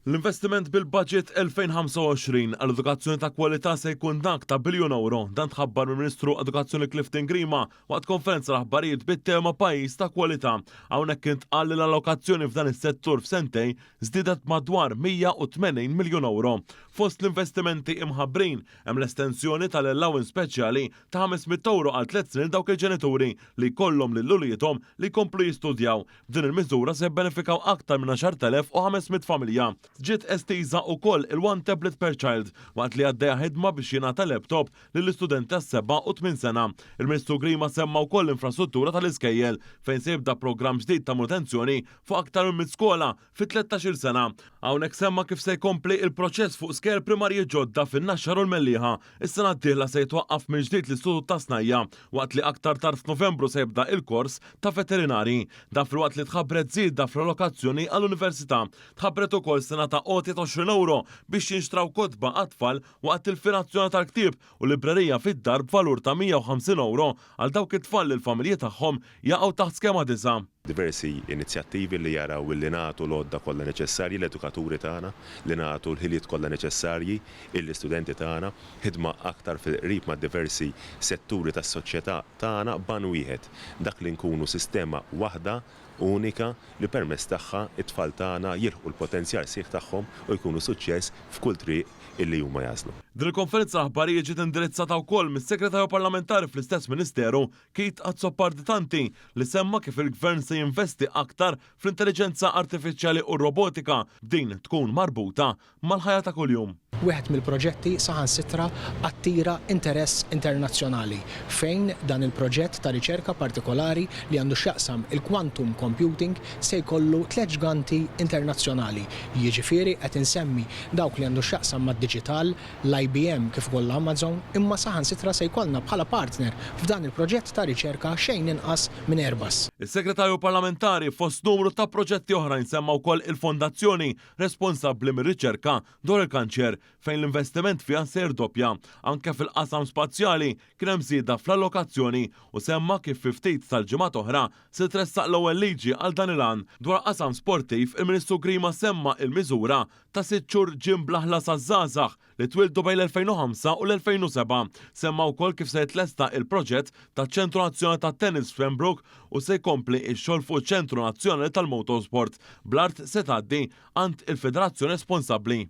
L-investiment bil-Budget 2025 għal edukazzjoni ta' kwalità se jkun dak ta' biljun ewro. Dan tħabbar mill-Ministru Edukazzjoni Clifton Grima waqt konferenza l-aħbarijiet bit-tema Pajjiż ta' Kwalità. Hawnhekk intqal li l-allokazzjoni f'dan is-settur f'sentejn żdiedet madwar 180 miljun ewro. Fost l-investimenti imħabbrin hemm l-estensjoni tal-allowance speċjali ta' 500 ewro għal tliet snin dawk il-ġenituri li jkollhom lil uliedhom li jkomplu jistudjaw. B'din il-miżura se jibbenefikaw aktar minn 10,500 familja. Ġiet estiża wkoll il-One Tablet per Child waqt li għaddejja ħidma biex jingħata laptop lill-istudenti għas-seba' u tmien sena. Il-Ministru Grima semma wkoll l-infrastruttura tal-iskejjel fejn se jibda programm ġdid ta' manutenzjoni fuq aktar minn mitt skola fi tlettax-il sena. Hawnhekk semma kif se jkompli il-proċess fuq skejjel primarji ġodda fin-Naxxar u l-Mellieħa. Is-sena d-dieħla se jitwaqqaf mill-ġdid l-Istitut tas-Snajja' waqt li aktar tard f'Novembru se jibda il-kors ta' veterinari. Dan filwaqt li tħabbret żieda fl-allokazzjoni għall-Università. Tħabbret ukoll sena ta' għotja ta' 20 ewro biex jinxtraw kotba għat-tfal waqt il-Fiera Nazzjonali tal-Ktieb u librerija fid-dar b'valur ta' 150 ewro għal dawk it-tfal li l-familji tagħhom jaqgħu taħt skema disa'. Diversi inizjattivi li jaraw li nagħtu l-għodda kollha neċessarji l-edukaturi tagħna, li nagħtu l-ħiliet kollha neċessarji lill-istudenti tagħna, ħidma aktar fil-qrib ma' diversi setturi tas-soċjetà tagħna b'għan wieħed, dak li nkunu sistema waħda, unika, li permezz tagħha t-tfal tagħna jilħqu l-potenzjal sħiħ tagħhom u jkunu suċċess f'kull triq illi huma jagħżlu. Din il-konferenza tal-aħbarijiet ġiet indirizzata wkoll mis-Segretarju Parlamentari fl-istess Ministeru, Keith Azzopardi Tanti, li semma kif il-Gvern se jinvesti aktar fl-intelliġenza artifiċjali u r-robotika, b'din tkun marbuta mal-ħajja ta' kuljum. Wieħed mill-proġetti saħansitra attira interess internazzjonali fejn dan il-proġett ta' riċerka partikolari li għandu x'jaqsam il-quantum computing se jkollu tliet ġganti internazzjonali, jiġifieri qed insemmi dawk li għandu x'jaqsam mad-diġital, l-IBM kif ukoll l-Amazon, imma saħansitra se jkollna bħala partner f'dan il-proġett ta' riċerka xejn inqas minn Airbus. Is-Segretarju Parlamentari fost numru ta' proġetti oħrajn semma wkoll il-Fondazzjoni responsabbli mir-riċerka dwar il-kanċer, fejn l-investiment fiha se jirdoppja. Anke fil-qasam spazjali kien hemm żieda fl-allokazzjoni u semma kif fi ftit tal-ġimgħat oħra se titressaq l-ewwel liġi għal dan il-għan. Dwar qasam sportiv, il-Ministru Grima semma il-miżura ta' sitt xhur gym bla ħlas għaż-żgħażagħ li twieldu bejn l-2005 u l-2007. Semma wkoll kif se jitlesta il-proġett taċ-Ċentru Nazzjonali tat-Tennis f'Pembroke u se jkompli x-xogħol fuq iċ-Ċentru Nazzjonali tal-Motorsport bl-art se tgħaddi għand il-federazzjoni responsabbli.